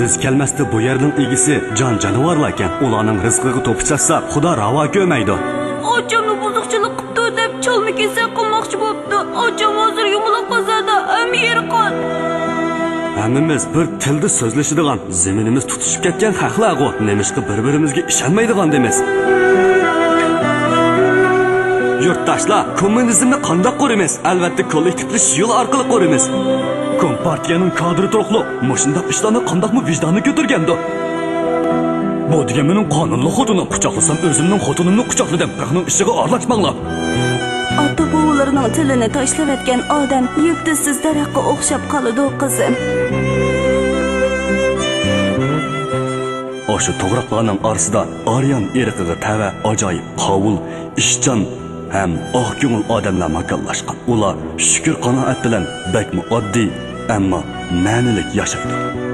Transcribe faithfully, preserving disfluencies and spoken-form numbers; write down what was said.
بىز كەلمەستە بۇ يەرنىڭ ئىگىسى جان جانىۋارلاركەن. ئۇلارنىڭ رىزقىغا توپا چاچساق، خۇدا راۋا كۆرمەيدۇ. ئاچامنى بۇزۇقچىلىق قىپتۇ دەپ چالما كېسەك قىلماقچى بوپتۇ. ئاچام ھازىر يۇمىلاق بازاردا، ھەممە يېرى قان. ھەممىمىز بىر تىلدا سۆزلىشىدىغان، زېمىنىمىز تۇتىشىپ كەتكەن خەقلەرغۇ، نېمىشقا بىر-بىرىمىزگە ئىشەنمەيدىغاندىمىز؟ يۇرتداشلار، كوممۇنىزمنى قانداق قۇرىمىز؟ ئەلۋەتتە، كوللېكتىپلىشىش يولى ئارقىلىق قۇرىمىز. كومپارتىيەنىڭ كادىرى تۇرۇقلۇق مۇشۇنداق ئىشلارنى قانداقمۇ ۋىجدانى كۆتۈرگەندۇ؟ بۇ دېگەن مېنىڭ قانۇنلۇق خوتۇنۇم. قۇچاقلىسام ئۆزۈمنىڭ خوتۇنۇمنى قۇچاقلىدىم. خەقنىڭ ئىشىغا ئارىلاشماڭلار. ئاتا-بوۋىلىرىنىڭ تىلىنى تاشلىۋەتكەن ئادەم يىپتىسىز دەرەخكە ئوخشاپ قالىدۇ، قىزىم. ئاشۇ توغراقلارنىڭ ئارىسىدا ئاريان ئىرقىغا تەۋە ئاجايىپ قاۋۇل، ئىشچان ھەم ئاق كۆڭۈل ئادەملەر ماكانلاشقان. ئۇلار شۈكۈر-قانائەت بىلەن بەكمۇ ئاددىي، ئەمما مەنىلىك ياشايدۇ.